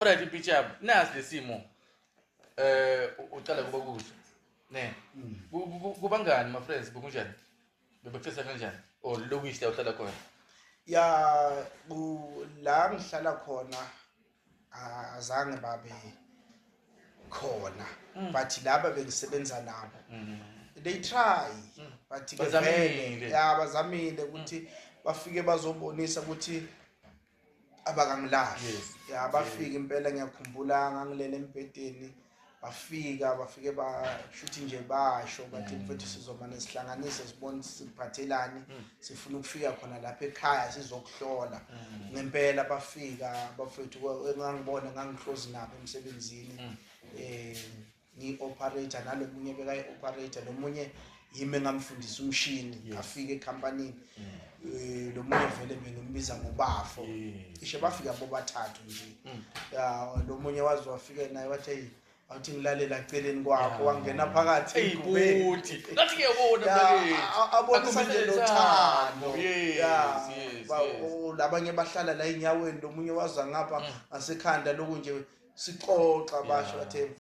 Alright, impitshi yami, nasi lesimo uqala kuba kuso ne. Kubangani, my friends, bekunjani, bebekufisa kanjani or lokishi la uhlala khona? Ya, la ngihlala khona azange babe khona, but laba bengisebenza nabo, they try, but ke Bazamile. vele, ya, bazamile ukuthi bafike bazobonisa ukuthi abakangilahli. Ya, bafika impela. Ngiyakhumbula ngangilele embhedeni, bafika, bafike bashuthi nje, basho bathi, "Mfethu, sizomane sihlanganise, sibone sikuphathelani, sifuna ukufika khona lapha ekhaya sizokuhlola." Ngempela bafika bafethu, engangibona ngangihlozi nabo emsebenzini, ngiyi-operator, nalomunye bekayi-operator, lomunye yimi engamfundisa umshini. Afike ekhampanini, lo munye vele bengimbiza ngobafo. Ishe bafika bobathathu nje. Ya, lo munye waze wafika naye wathi, "Hey, awuthi ngilalela celeni kwakho." Wangena phakathi Eyi egubeni. buthi, nathi ngiyabona. Ya, Mntakethu. abonisa nje Akhombisa lothando. Ya, labanye bahlala la enyaweni, lo munye waza ngapha ngasekhanda, lokhu nje sixoxa, basho bathe